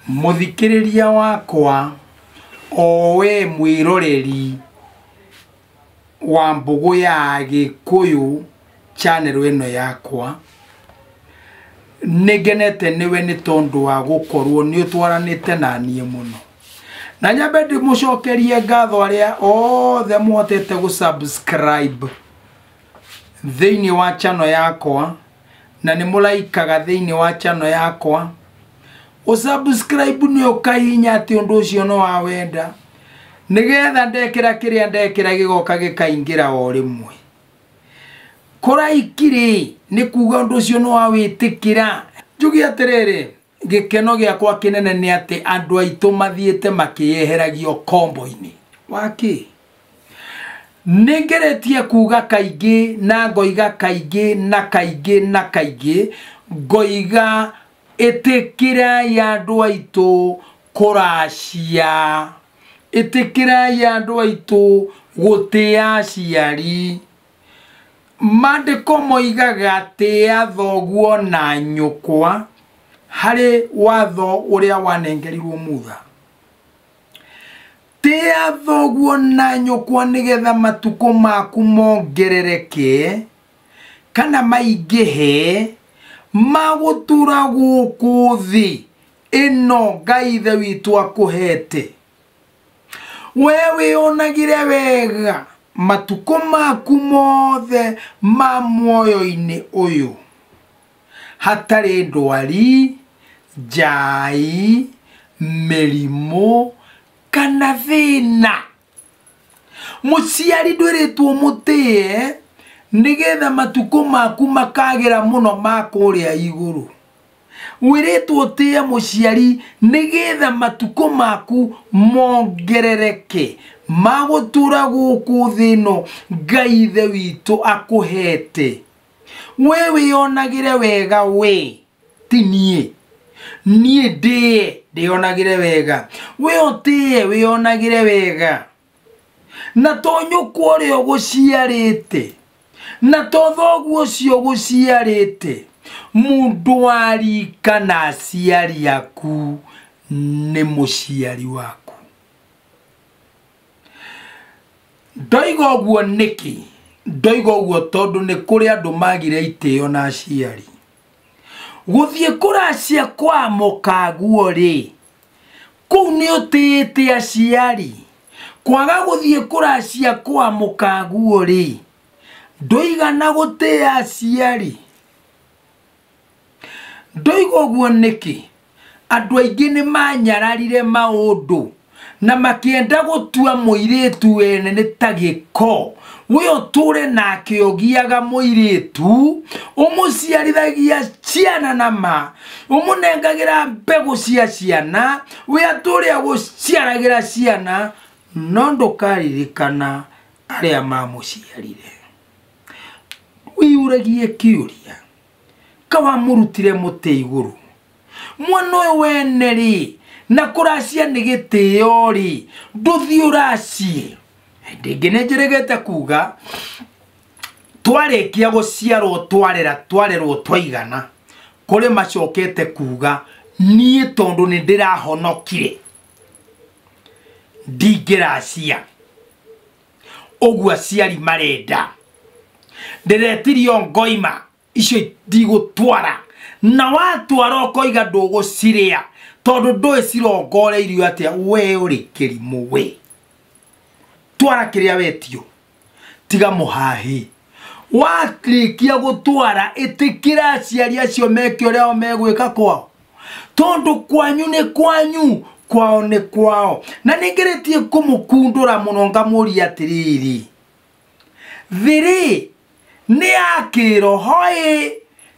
Mũthikĩrĩria wakwa o we mwĩroreri wa Mbũgũ ya Gĩkũyũ channel ĩno yakwa, nĩngenete nĩwe nĩ tondũ wa gũkorwo nĩ ũtwaranĩte na niĩ mũno. Na nyambe ndĩmũcokerie ngatho arĩa othe mũhotete gũ-subscribe thĩinĩ wa channel yakwa, na nĩ mũraikaga thĩinĩ wa channel yakwa. Ũ-subscribe nĩ ũkahihinya atĩ ũndũ ũcio nĩ wawenda, nĩgetha ndekĩra kĩrĩa ndekĩra gĩgoka gĩkaingĩra o rĩmwe. Kũraiki rĩ, nĩ kuga ũndũ ũcio nĩ wawĩtĩkĩra. Njuge atĩrĩrĩ, gĩkeno gĩakwa kĩnene nĩ atĩ andũ aitũ mathiĩte makĩyeheragio kombo-inĩ. Wakĩ? Nĩ ngeretie kuga kaingĩ na ngoiga kaingĩ na kaingĩ na kaingĩ, ngoiga ĩtĩkĩrai andũ aitũ kũracia, ĩtĩkĩrai andũ aitũ gũtĩa aciari. Maandĩko moigaga tĩa thoguo na nyũkwa harĩ watho ũrĩa wanengerirwo Mutha. Tĩa thoguo na nyũkwa nĩgetha matukũ maku mongerereke kana maingĩhe magũtũra gũkũ thĩ ĩno Ngai Ithe witũ akũhete. We wĩonagĩre wega matukũ maku mothe ma muoyo-inĩ ũyũ, hatarĩ ndwari, njai, mĩrimũ kana thĩna. Mũciari ndwĩrĩtwo mũtĩe nĩgetha matukũ maku makagĩra mũno ma kũrĩa igũrũ. Wĩrĩtwo ũtĩe mũciari nĩgetha matukũ maku mongerereke magũtũra gũkũ thĩ ĩno Ngai Ithe witũ akũhete. We wĩonagĩre wega we, ti niĩ. Niĩ ndĩe ndĩonagĩre wega, we ũtĩe wĩonagĩre wega. Na to nyũkwa ũrĩa ũgũciarĩte, na to thoguo ũcio ũgũciarĩte, mũndũ wa rika na aciari aku nĩ mũciari waku. Ndoiga ũguo nĩkĩ? Ndoiga ũguo tondũ nĩ kũrĩ andũ magire itĩo na aciari. Gũthiĩ kũracia kwa mũkaguo rĩ, kũu nĩ ũtĩĩte aciari. Kwaga gũthiĩ kũracia kwa mũkaguo rĩ, ndũigana gũtĩa aciari. Ndoiga ũguo nĩkĩ? Andũ aingĩ nĩ manyararire maũndũ na makĩenda gũtua mũirĩtu wene nĩ ta gĩko. We ũtũre nake ũgiaga mũirĩtu, ũmũciarithagia ciana na ma, ũmũnengagĩra mbegũ cia ciana, we atũre agũciaragĩra ciana, no ndũkaririkana arĩa mamũciarire. Wĩyũragie kĩũria, kawamũrutire mũtĩ igũrũ? Mwana ũyũ wene rĩ, na kũracia nĩ gĩtĩo rĩ, ndũthiĩ ũracie. Hĩndĩ ĩngĩ nĩ njĩrĩgĩte kuga, twarĩkia gũciarwo twarera twarerwo twaigana, kũrĩ macokete kuga niĩ tondũ nĩ ndĩrahonokire ndingĩracia. Ũguo aciari marenda ndĩretirio ngoima icio ndigũtwara, na watwara ũkoiga ndũgũcirĩa tondũ ndũĩ cirongoreirio atĩa. We ũrĩ kĩrimũ we, twara kĩrĩa wetio, tiga mũhahĩ. Warĩkia gũtwara, ĩtĩkĩra aciari acio meke ũrĩa o megwĩka kwao, tondũ kwanyu nĩ kwanyu, kwao nĩ kwao. Na nĩ ngeretie kũmũkundũra mũno ngamũria atĩrĩrĩ, thĩ rĩ nĩ ya kĩroho ĩ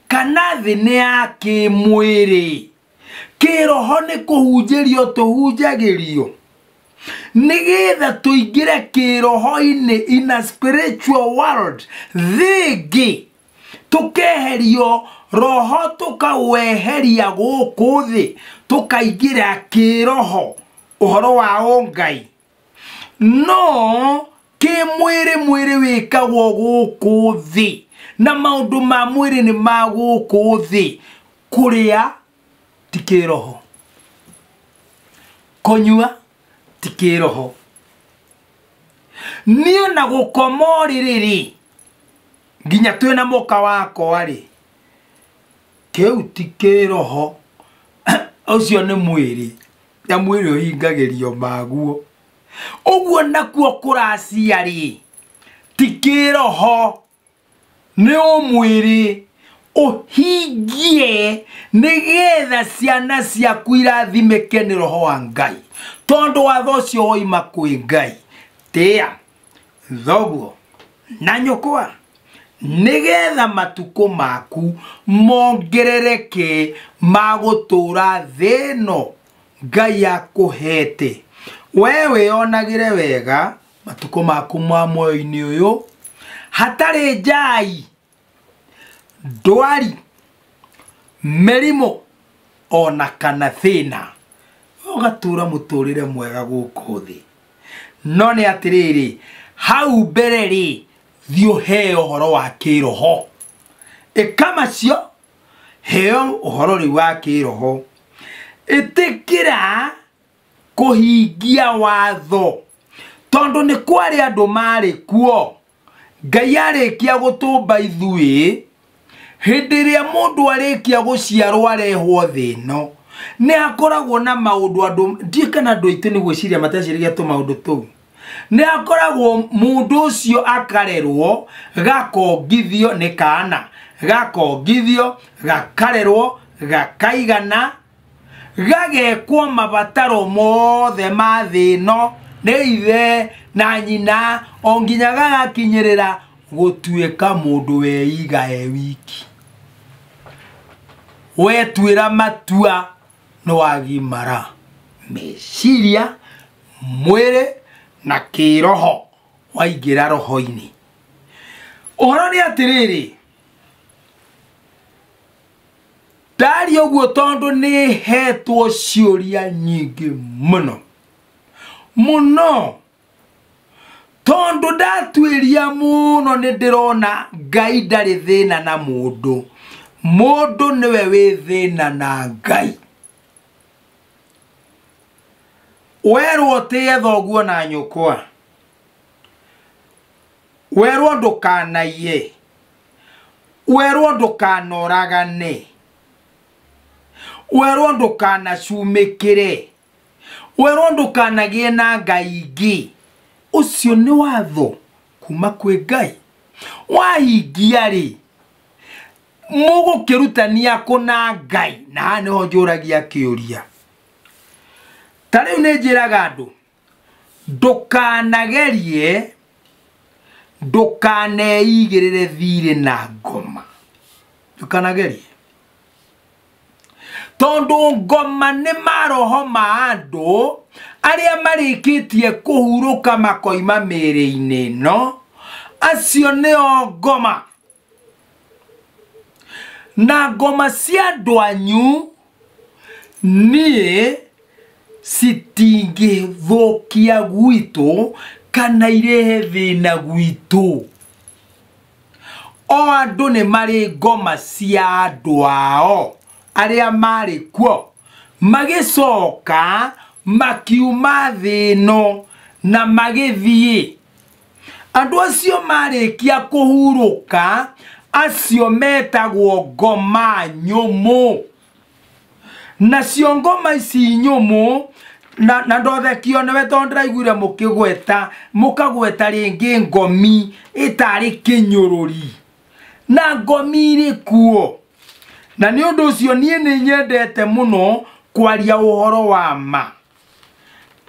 kana thĩ nĩ ya kĩmwĩrĩ? Kĩroho nĩ kũhunjĩrio tũhunjagĩrio nĩgetha tũingĩre kĩroho-inĩ, in a spiritual world. Thĩ ĩngĩ tũkeherio roho, tũkaweheria gũkũ thĩ, tũkaingĩra kĩroho, ũhoro wa ũngai. No kĩmwĩrĩ, mwĩrĩ wĩkagwo gũkũ thĩ, na maũndũ ma mwĩrĩ nĩ ma gũkũ thĩ. Kũrĩa ti kĩroho. Kũnyua ti kĩroho. Niĩ na gũkoma ũrĩrĩ rĩ, nginya twĩna mũka wakwa rĩ, kĩu ti kĩroho. Ũcio nĩ mwĩrĩ, na mwĩrĩ ũhingagĩrio maguo. Ũguo nakuo kũracia rĩ, ti kĩroho, nĩ ũmwĩrĩ ũhingie nĩgetha ciana ciaku irathimĩke nĩ roho wa Ngai, tondũ watho ũcio woima kwĩ Ngai. Tĩa thoguo na nyũkwa nĩgetha matukũ maku mongerereke ma gũtũũra thĩ ĩno Ngai akũhete. We wĩonagĩre wega matukũ maku ma muoyo-inĩ ũyũ, hatarĩ njai, ndwari, mĩrimũ ona kana thĩna, ũgatũra mũtũrĩre mwega gũkũ thĩ. No nĩ atĩrĩrĩ, hau mbere rĩ, thiĩ ũheo ũhoro wa kĩroho. Ĩka macio, heo ũhoro rĩu wa kĩroho. Ĩtĩkĩra kũhingia watho, tondũ nĩ kwarĩ andũ marĩ kuo. Ngai arĩkia gũtũmba ithuĩ, hĩndĩ ĩrĩa mũndũ arĩkia gũciarwo arehwo thĩ ĩno, nĩ akoragwo na maũndũ andũ, ndiũĩ kana andũ aitũ nĩ gwĩciria mateciragia tũmaũndũ tũu. Nĩ akoragwo mũndũ ũcio akarerwo, gakongithio nĩ kana, gakongithio, gakarerwo, gakaigana, gagekwo mabataro mothe ma thĩ ĩno nĩ ithe na nyina, o nginya gagakinyĩrĩra gũtuĩka mũndũ weiga e wiki. Wetuĩra matua nĩ wagimara meciria, mwĩrĩ na kĩroho, waingĩra roho-inĩ. Ũhoro nĩ atĩrĩrĩ, ndaria ũguo tondũ nĩ hetwo ciũria nyingĩ mũno mũno, tondũ ndatuĩria mũno nĩ ndĩrona Ngai ndarĩ thĩna na mũndũ. Mũndũ nĩwe wĩ thĩna na Ngai. Werwo ũtĩe thoguo na nyũkwa, werwo ndũkanaiye, werwo ndũkanoragane, werwo ndũkanacumĩkĩre, werwo ndũkanagĩe na ngai ingĩ. Ũcio nĩ watho kuma kwĩ Ngai. Wahingia rĩ, mũgũkĩrutania kũ na Ngai? Na haha nĩho njũragia kĩũria. Ta rĩu nĩ njĩraga andũ, ndũkanagerie, ndũkaneigĩrĩre thirĩ na ngoma. Ndũkanagerie, tondũ ngoma nĩ maroho ma andũ arĩa marĩkĩtie kũhurũka makoima mĩĩrĩ-inĩ ĩno, acio nĩo ngoma. Na ngoma cia andũ anyu niĩ citingĩthũkia gwitũ kana irehe thĩna gwitũ. O andũ nĩ marĩ ngoma cia andũ ao arĩa marĩ kuo, magĩcoka makiuma thĩ ĩno na magĩthiĩ. Andũ acio marĩkia kũhurũka, acio metagwo ngoma nyũmũ. Nacio ngoma ici nyũmũ, na ndothekio nĩwe tondũ ndĩraiguire mũkĩgweta, mũkagweta rĩngĩ ngomi ĩtarĩ kĩnyũrũri. Na ngomi irĩ kuo. Na nĩ ũndũ ũcio niĩ nĩ nyendete mũno kwaria ũhoro wa ma.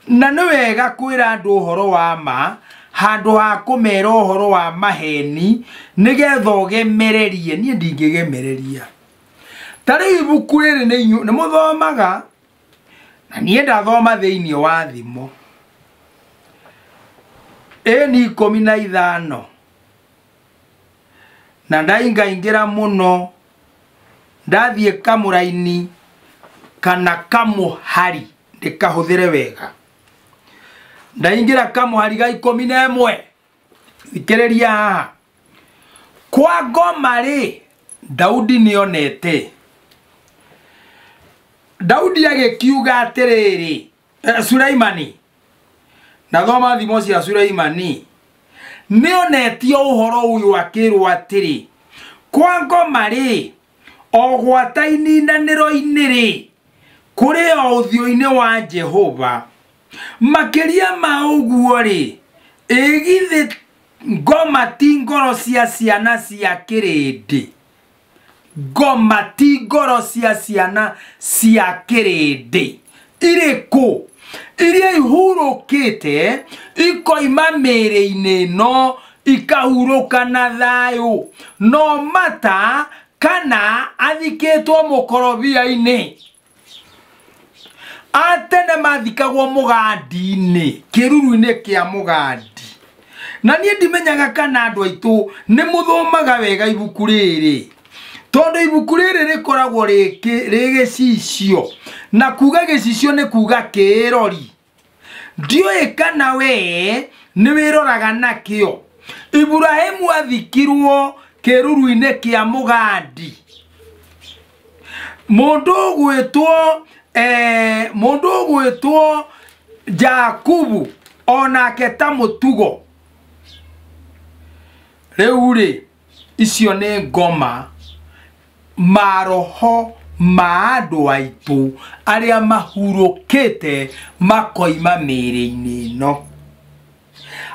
Na nĩ wega kwĩra andũ ũhoro wa ma handũ ha kũmera ũhoro wa maheni, nĩgetha ũgemererie. Niĩ ndingĩgemereria. Ta rĩu ibuku rĩrĩ nĩ inyuĩ nĩ mũthomaga, na niĩ ndathoma thĩinĩ wa thimo. Ĩ nĩ 15. Na ndaingaingĩra mũno, ndathiĩ kamũraini kana kamũhari, ndĩkahũthĩre wega. Ndaingĩra kamũhari ga 11. Thikĩrĩria haha. Kwa ngoma rĩ, Daudi nĩonete. Daudi agĩkiuga atĩrĩrĩ, Sulaimani na thoma thimo cia Sulaimani nĩonetio ũhoro ũyũ akĩrwo atĩrĩ kwa ngoma rĩ o gwata ininanĩro-inĩ rĩ kũrĩ o ũthiũ-inĩ wa Jehova makĩria ma ũguo rĩ ĩgithĩ ngoma ti ngoro cia ciana cia kĩrĩndĩ ngoma ti ngoro cia ciana cia kĩrĩndĩ irĩkũ iria ihurũkĩte ikoima mĩĩrĩ-inĩ ĩno ikahurũka na thayũ no mata kana athikĩtwo mũkorobia-inĩ atene mathikagwo mũgandi-inĩ kĩruru-inĩ kĩa mũgandi na niĩ ndimenyaga kana andũ aitũ nĩ mũthomaga wega ibuku rĩrĩ tondũ ibuku rĩrĩ rĩkoragwo rĩ gĩcicio na kuga gĩcicio nĩ kuga kĩrori ndiũĩ kana we nĩ wĩroraga nakĩo Iburahĩmu athikirwo kĩruru-inĩ kĩa mũgandi mũndũ ũgwĩtwo Jakubu onake ta mũtugo rĩu rĩ icio nĩ ngoma maroho ma andũ aitũ arĩa mahurũkĩte makoima mĩĩrĩ-inĩ ĩno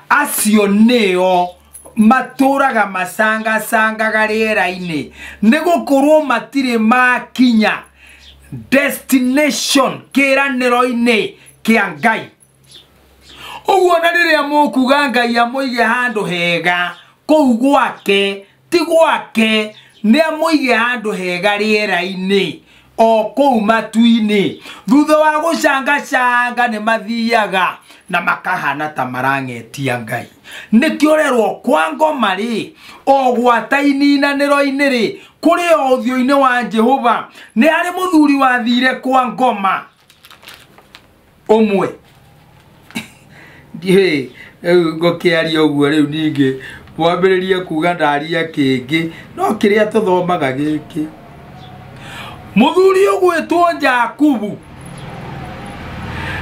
acio nĩo matũraga macangacangaga rĩera-inĩ nĩ gũkorwo matirĩ makinya destination kĩranĩro-inĩ kĩa Ngai ũguo na rĩrĩa mũkuga Ngai amũige handũ hega kũu gwake ti gwake nĩ amũige handũ hega rĩera-inĩ o kũu matu-inĩ thutha wa gũcangacanga nĩ mathiaga na makahana ta marang'etia Ngai nĩkĩo rerwo kwa ngoma rĩ o gwata ininanĩro-inĩ rĩ kũrĩ o ũthiũ-inĩ wa Jehova nĩ harĩ mũthuri wathire kwa ngoma ũmwe ndiĩ rĩu ngũkĩaria ũguo rĩu ningĩ mwambĩrĩrie kuga ndaria kĩngĩ no kĩrĩa tũthomaga gĩkĩ mũthuri ũgwĩtwo Jakubu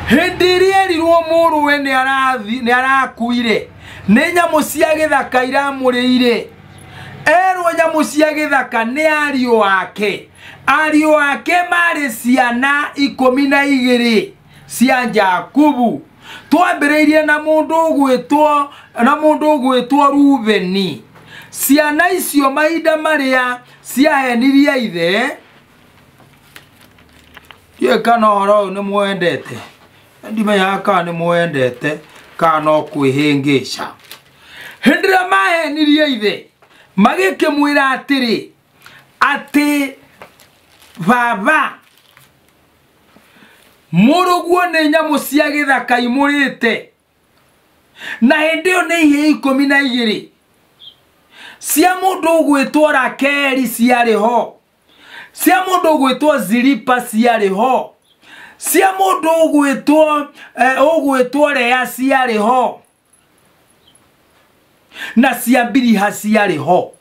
hĩndĩ ĩrĩa erirwo mũrũwe nĩ arakuire nĩ nyamũ cia gĩthaka iramũrĩire erwo nyamũ cia gĩthaka nĩ ariũ ake ariũ ake marĩ ciana 12 cia Jakubu twambĩrĩirie na mũndũ ũgwĩtwo Rubeni ciana icio mahinda marĩa ciahenirie ithe ndiũĩ kana ũhoro ũyũ nĩ mwendete ndimenyaga kana nĩ mwendete kana no kwĩhĩngĩca hĩndĩ ĩrĩa mahenirie ithe magĩkĩmwĩra atĩrĩ atĩ baba mũrũguo nĩ nyamũ cia gĩthaka imũrĩte na hĩndĩ ĩyo nĩ ihĩĩ 12 cia mũndũ ũgwĩtwo Rakeli ciarĩ ho cia mũndũ ũgwĩtwo Zilipa ciarĩ ho cia mũndũ ũgwĩtwo Lea ciarĩ ho na cia Biliha ciarĩ ho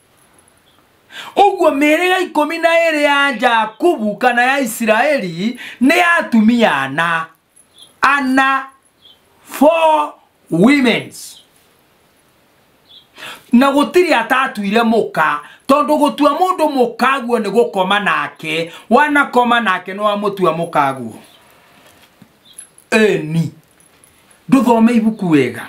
ũguo mĩhĩrĩga 12 ya Jakubu kana ya Isiraeli nĩ atumia ana 4 womens na gũtirĩ atatuire mũka tondũ gũtua mũndũ mũkaguo nĩ gũkoma nake wanakoma nake nĩ wamũtua mũkaguo ĩni ndũthome ibuku wega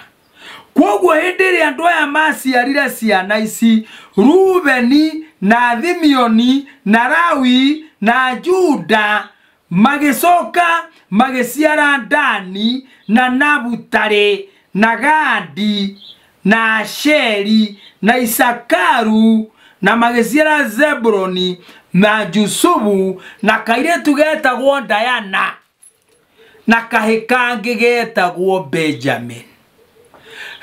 kwoguo hĩndĩ ĩrĩa andũ aya maciarire ciana ici Rubeni na Thimioni na Lawi na Juda magĩcoka magĩciara Dani na Nabutali na Gadi na Asheri na Isakaru na magĩciara Zebuloni na Jusufu na kairĩtu getagwo Diana na kahĩ kangĩ getagwo Benjamin.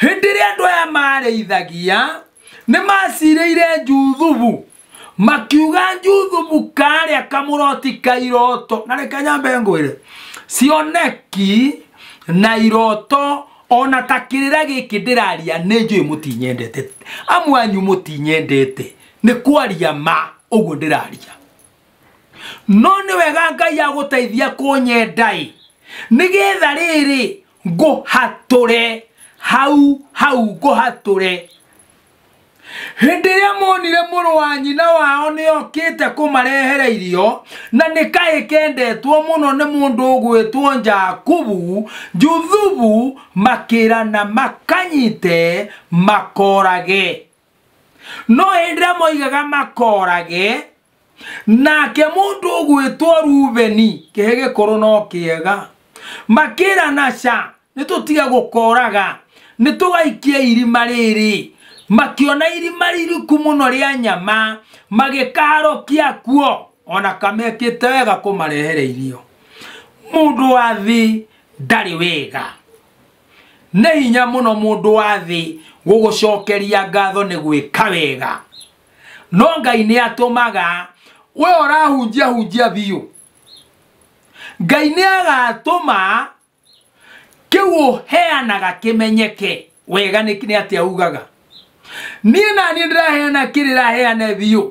Hĩndĩ ĩrĩa andũ aya marĩithagia nĩ macirĩire Juthubu makiuga Juthubu karĩa kamũroti ka iroto na reke nyambe ngwĩre cioneki na iroto ona ta kĩrĩra gĩkĩ ndĩraria nĩ njũĩ mũtinyendete amwe anyu mũtinyendete nĩ kwaria ma ũguo ndĩraria no nĩ wega Ngai agũteithia kũnyenda ĩ Nĩgetha rĩrĩ ngũhatũre hau hau ngũhatũre. Hĩndĩ ĩrĩa monire mũrũ wa nyina wao nĩokĩte kũmarehere irio na nĩ kaĩ kendetwo mũno nĩ mũndũ ũgwĩtwo Jakubu, Juthubu makĩrana makanyite makorage. No hĩndĩ ĩrĩa moigaga makorage, nake mũndũ ũgwĩtwo Rubeni kĩhe gĩkũrũ no kĩega, makĩrana ca nĩtũtige gũkoraga, nĩtũgaikie irima rĩrĩ. Makiona irima ririku mũno rĩa nyama magĩkaharũkia kuo, ona kamekĩte wega kũmarehere irio. Mũndũ wa thĩ ndarĩ wega, nĩ hinya mũno mũndũ wa thĩ gũgũcokeria ngatho nĩ gwĩka wega, no Ngai nĩ atũmaga we ũrahunjia hunjia biũ. Ngai nĩ agatũma kĩu ũheanaga kĩmenyeke wega. Nĩ atĩa ugaga niĩ na niĩ ndĩraheana kĩrĩra heane biũ.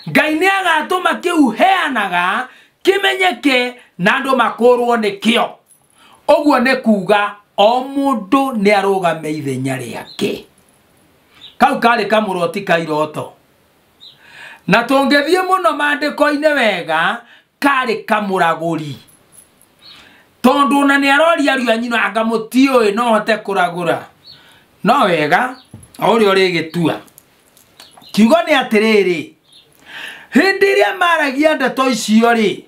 Ngai nĩ agatũma kĩu heanaga kĩmenyeke na andũ makũrwo nĩkĩo. Ũguo nĩ kuga o mũndũ nĩ arũgame ithenya rĩake. Kau karĩ kamũroti ka iroto, na tũngĩthiĩ mũno maandĩko-inĩ wega karĩ kamũragũri, tondũ ona nĩ aroria ariũ a nyina anga mũtiũĩ no hote kũragũra. No wega o ũrĩa ũrĩgĩtua. Kiugo nĩ atĩrĩrĩ, hĩndĩ ĩrĩa maragia ndeto icio rĩ,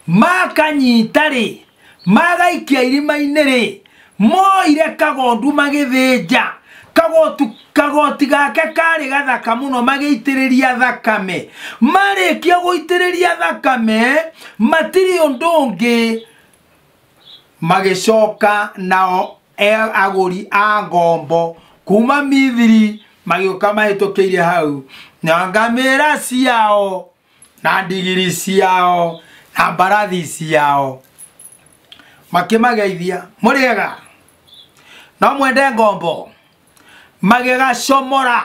makanyita rĩ, magaikia irima-inĩ rĩ, moire kagondu magĩthĩnja. Kagoti gake karĩ gathaka mũno, magĩitĩrĩria thakame. Marĩkia gũitĩrĩria thakame, matirĩ ũndũ ũngĩ, magĩcoka nao agũri a ngombo kuma Mithiri magĩũka mahĩtũkĩire hau na ngamĩra ciao na ndigiri ciao na mbarathi ciao, makĩmageithia mũrĩega, no mwende ngombo. Magĩgacomora.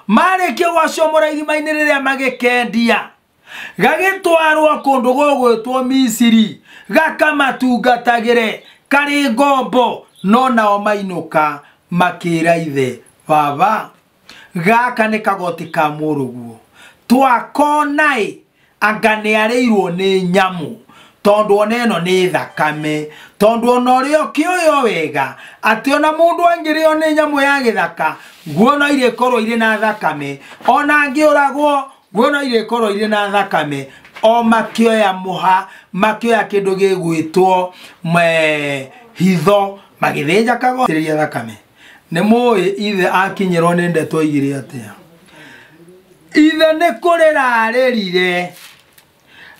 Marĩkia gwacomora irima-inĩ rĩrĩa magĩkendia, gagĩtwarwo kũndũ gũgwĩtwo Misiri gakamatungatagĩre karĩ ngombo. No nao mainũka makĩra ithe, baba, gaka nĩ kagoti ka mũrũguo, twakona-ĩ anga nĩ arĩirwo nĩ nyamũ, tondũ ona ĩno nĩ thakame, tondũ ona ũrĩa ũkĩũĩ wega atĩ ona mũndũ angĩrĩo nĩ nyamũ ya gĩthaka nguo no irĩkorwo irĩ na thakame, ona angĩũragwo nguo no irĩkorwo irĩ na thakame. O makĩoya mũha, makĩoya kĩndũ gĩgwĩtwo hitho, magĩthĩnja kagoti thakame. Nĩ mũĩ ithe akinyĩrwo nĩ ndeto igĩrĩ atĩa? Ithe nĩ kũrĩra arĩrire,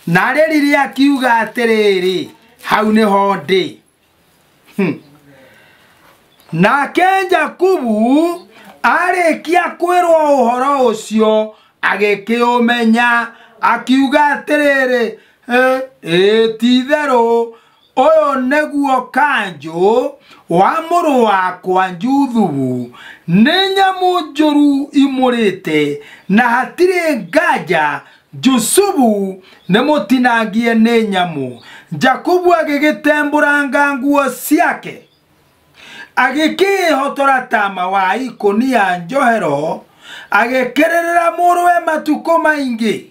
na arĩrire akiuga atĩrĩrĩ, hau nĩho ndĩ. Nake Jakubu arĩkia kwĩrwo ũhoro ũcio agĩkĩũmenya, akiuga atĩrĩrĩ, ĩ ti-itherũ ũyũ nĩguo kanjũ wa mũrũ wakwa Juthubu, nĩ nyamũ njũru imũrĩte na hatirĩ nganja Jusubu nĩ mũtinangie nĩ nyamũ. Jakubu agĩgĩtembũranga nguo ciake, agĩkĩĩhotora tama wa ikũnia njohero, agĩkĩrĩrĩra mũrũwe matukũ maingĩ.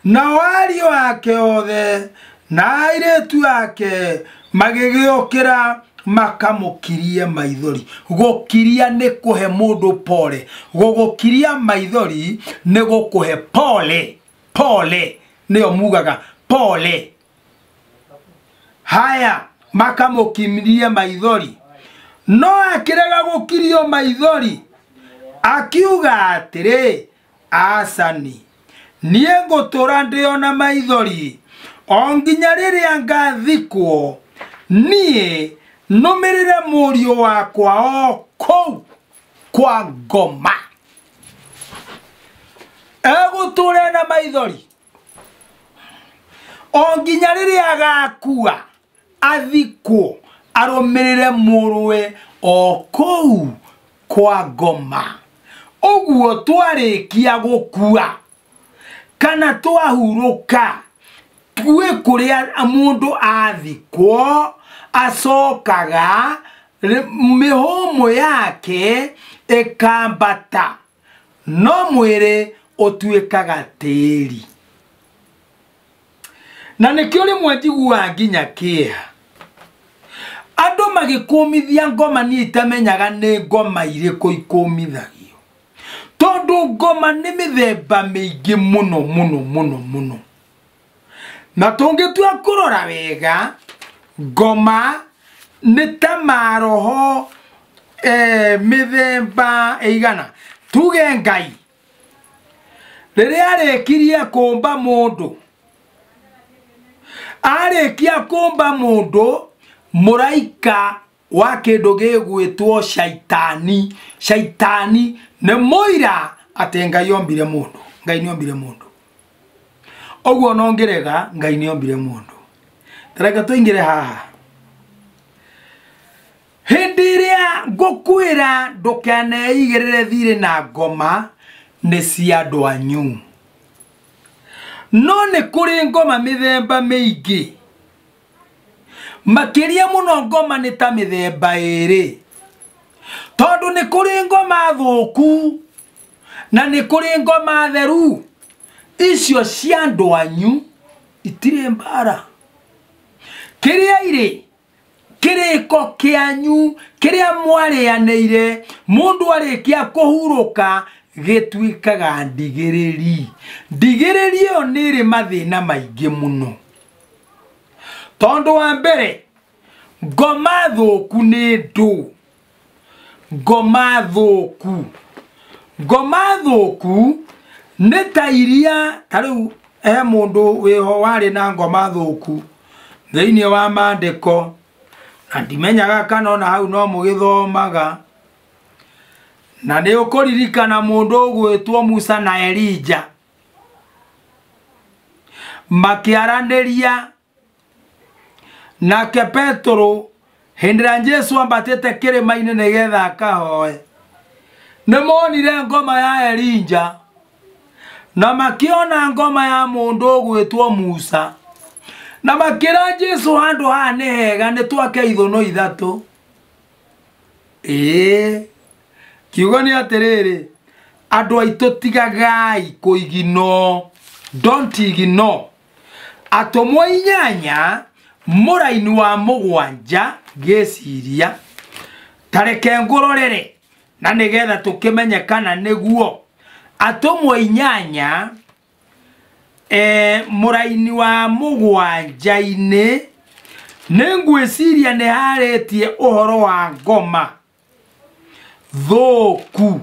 Nao ariũ ake othe na airĩtu ake magĩgĩũkĩra makamũkirie maithori. Gũkiria nĩ kũhe mũndũ pole, gũgũkiria maithori nĩ gũkũhe pole. Pole nĩyo mugaga pole. Haya, makamũkirie maithori, no akĩrega gũkirio maithori, akiuga atĩrĩ, acani, niĩ ngũtũra ndĩo na maithori o nginya rĩrĩa ngathikwo, niĩ nũmĩrĩre mũriũ wakwa o kũu kwa ngoma. Egũtũra na maithori o nginya rĩrĩa agakua, athikwo, arũmĩrĩre mũrũwe o kũu kwa ngoma. Ũguo twarĩkia gũkua kana twahurũka, Gwĩ kũrĩa mũndũ athikwo acokaga mĩhũmũ yake ĩkambata, no mwĩrĩ ũtuĩkaga tĩri. Na nĩkĩo rĩmwe njiguaga nginya kĩeha andũ magĩkũmithia ngoma, niĩ itamenyaga nĩ ngoma irĩkũ ikũmithagio, tondũ ngoma nĩ mĩthemba mĩingĩ mũno mũno mũno mũno. Na tũngĩtua kũrora wega, ngoma nĩ ta maroho mĩthemba ĩigana. Tuge Ngai rĩrĩa arĩkirie kũmba mũndũ, arĩkia kũmba mũndũ, mũraika wa kĩndũ gĩgwĩtwo shaitani. Shaitani nĩ mũira atĩ Ngai ombire mũndũ. Ngai nĩ ombire mũndũ. Ũguo no ngĩrega, Ngai nĩ ombire mũndũ. Tareke tũingĩre haha. Hĩndĩ ĩrĩa ngũkwĩra ndũkaneigĩrĩre thirĩ na ngoma nĩ cia andũ anyu. No nĩ kũrĩ ngoma mĩthemba mĩingĩ. Makĩria mũno ngoma nĩ ta mĩthemba ĩrĩ. Tondũ nĩ kũrĩ ngoma thũku na nĩ kũrĩ ngoma theru. Icio cia andũ anyu itirĩ mbara. Kĩrĩa irĩ kĩrĩko kĩanyu kĩrĩa mwarĩanĩire mũndũ arĩkia kũhurũka gĩtuĩkaga ndigĩrĩri. Ndigĩrĩri ĩyo nĩ ĩrĩ mathĩna maingĩ mũno. Tondũ wa mbere, ngoma thũku nĩ ndũ. Ngoma thũku. Ngoma thũku nĩ ta iria, ta rĩu he mũndũ wĩho warĩ na ngoma thũku thĩinĩ wa maandĩko, na ndimenyaga kana ona hau no mũgĩthomaga. Na nĩ ũkũririkana mũndũ ũgwĩtwo Musa na Elija makĩaranĩria nake Petero hĩndĩ ĩrĩa Jesũ ambatĩte kĩrĩma-inĩ nĩgetha akahoe, nĩ monire ngoma ya Elija na makĩona ngoma ya mũndũ ũgwĩtwo Musa, na makĩra Jesũ handũ haha nĩ hega, nĩ twake ithũnũ ithatũ. Ĩĩ, kiugo nĩ atĩrĩrĩ, andũ aitũ tigagai kũiginwo, don't ignore. Atũmwo inyanya mũraini wa mũgwanja ngĩciria tareke ngũrorere na nĩgetha tũkĩmenye kana nĩguo. Atũmwo inyanya mũraini wa mũgwanja-inĩ nĩ ngwĩciria nĩ harĩtie ũhoro wa ngoma thũku,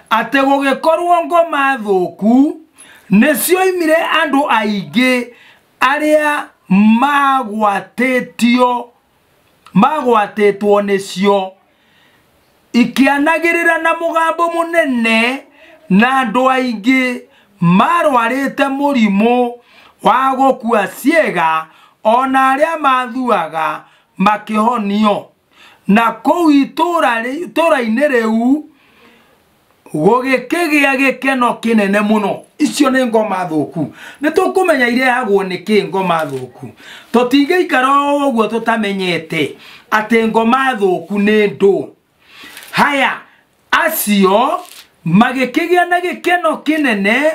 atĩ gũgĩkorwo ngoma thũku nĩ cioimire andũ aingĩ arĩa magwatĩtwo nĩcio, ikĩanagĩrĩra na mũgambo mũnene, na andũ aingĩ marwarĩte mũrimũ wa gũkua ciĩga ona arĩa mathuaga makĩhonio. Na kũu itũũra-inĩ rĩu gũgĩkĩgĩa gĩkeno kĩnene mũno. Icio nĩ ngoma thũku. Nĩ tũkũmenya irehagwo nĩ kĩ ngoma thũku. Tũtingĩikara o ũguo tũtamenyete atĩ ngoma thũku nĩ ndũ. Haya, acio magĩkĩgĩa na gĩkeno kĩnene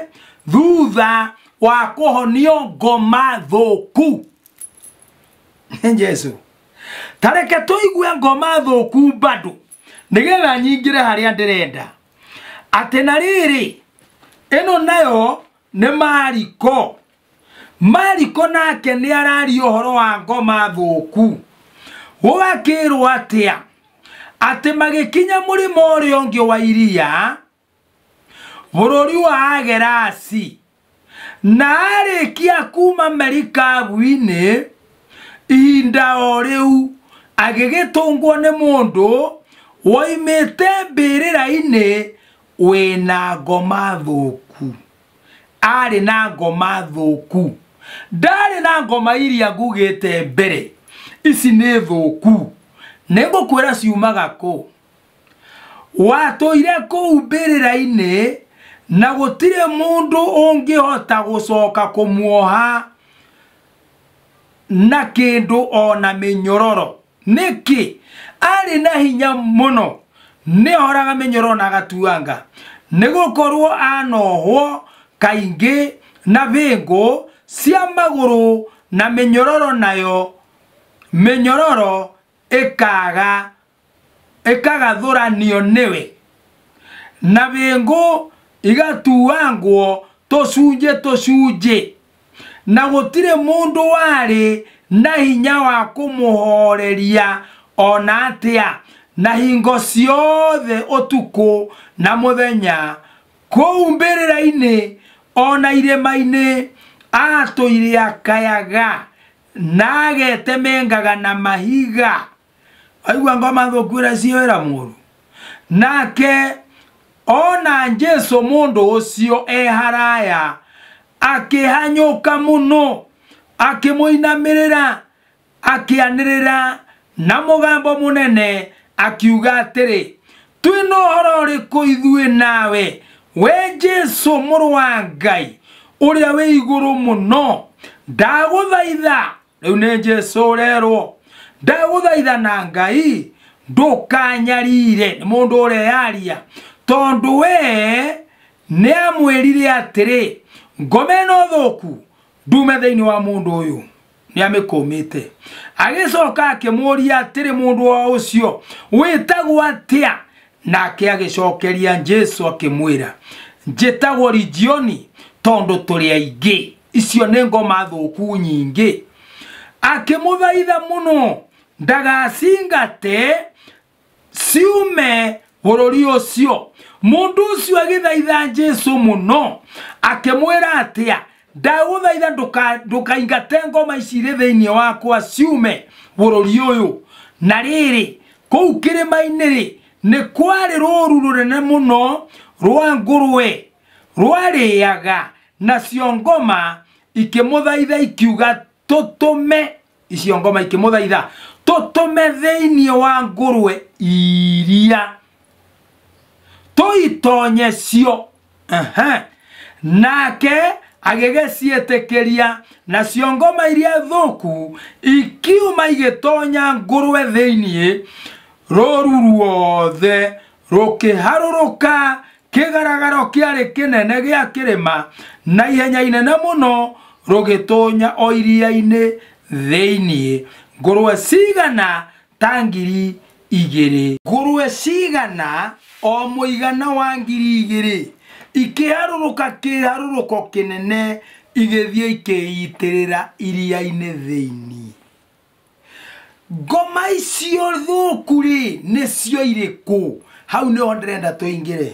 thutha wa kũhonio ngoma thũku. Jesũ, tareke tũigue ngoma thũku bado nĩgetha nyingĩre harĩa ndĩrenda. Atĩ na rĩrĩ, ĩno nayo nĩ Mariko. Mariko nake nĩ araria ũhoro wa ngoma thũku. Gũgakĩrwo atĩa? Atĩ magĩkinya mũrĩmo ũrĩa ũngĩ wa iria, bũrũri wa Agerasi, na arĩkia kuma merikabu-inĩ ihinda o rĩu agĩgĩtũngwo nĩ mũndũ woimĩte mbĩrĩra-inĩ wĩna ngoma thũku. Arĩ na ngoma thũku. Ndarĩ na ngoma iria ngugĩte mbere. Ici nĩ thũku. Nĩ ngũkwĩra ciumaga kũ. Watũire kũu mbĩrĩra-inĩ na gũtirĩ mũndũ ũngĩhota gũcoka kũmuoha, na kĩndũ ona mĩnyororo. Nĩkĩ? Arĩ na hinya mũno, nĩohoraga mĩnyororo na agatuanga, nĩgũkorwo anohwo kaingĩ na bĩngũ cia magũrũ na mĩnyororo, nayo mĩnyororo ĩkagathũranio nĩwe, na bĩngũ igatuangwo tũcunjĩ tũcunjĩ, na gũtirĩ mũndũ warĩ na hinya wa kũmũhoreria ona atĩa, na hingo ciothe ũtukũ na mũthenya kũu mbĩrĩra-inĩ ona irĩma-inĩ atũire akayaga na agetemengaga na mahiga. Aigua ngoma thũku ĩrĩa ciĩ wĩra mũru. Nake ona Jesu mũndũ ũcio e haraya akĩhanyũka mũno, akĩmũinamĩrĩra, akĩanĩrĩra na mũgambo mũnene akiuga atĩrĩ, twĩna ũhoro ũrĩkũ ithuĩ nawe, we Jesu mũrũ wa Ngai ũrĩa wĩ igũrũ mũno? Ndagũthaitha, rĩu nĩ Jesu ũrerwo, ndagũthaitha na Ngai ndũkanyarire. Nĩ mũndũ ũreyaria, tondũ we nĩamwĩrire atĩrĩ, ngoma ĩno thũku ndume thĩinĩ wa mũndũ ũyũ. Nĩamĩkũmĩte. Agĩcoka akĩmũũria atĩrĩ, mũndũ o ũcio wĩtagwo atĩa? Nake agĩcokeria Jesu akĩmwĩra, njĩtagwo Legioni, tondũ tũrĩ aingĩ. Icio nĩ ngoma thũku nyingĩ. Akĩmũthaitha mũno ndagacingate ciume bũrũri ũcio. Mũndũ ũcio agĩthaitha Jesu mũno akĩmwĩra atĩa, ndagũthaitha ndũkaingate ngoma ici irĩ thĩinĩ wakwa ciume bũrũri ũyũ. Na rĩrĩ, kũu kĩrĩma-inĩ rĩ, nĩ kwarĩ rũũru rũnene mũno rwa ngũrwe rwarĩaga, nacio ngoma ikĩmũthaitha ikiuga, tũtũme, icio ngoma ikĩmũthaitha, tũtũme thĩinĩ wa ngũrwe iria tũitonye cio. Nake agĩgĩciĩtĩkĩria, nacio ngoma iria thũku ikiuma igĩtonya ngũrwe thĩinĩ, rũũru ruothe rũkĩharũrũka kĩgaragaro kĩarĩ kĩnene gĩa kĩrĩma na ihenya inene mũno, rũgĩtonya o iria-inĩ thĩinĩ. Ngũrwe cigana ta 2,000, ngũrwe cigana o mũigana wa 2,000 ikĩharũrũka kĩharũrũko kĩnene, igĩthiĩ ikĩitĩrĩra iria-inĩ thĩinĩ. Ngoma icio thũku rĩ, nĩcio irĩkũ? Hau nĩho ndĩrenda tũingĩre.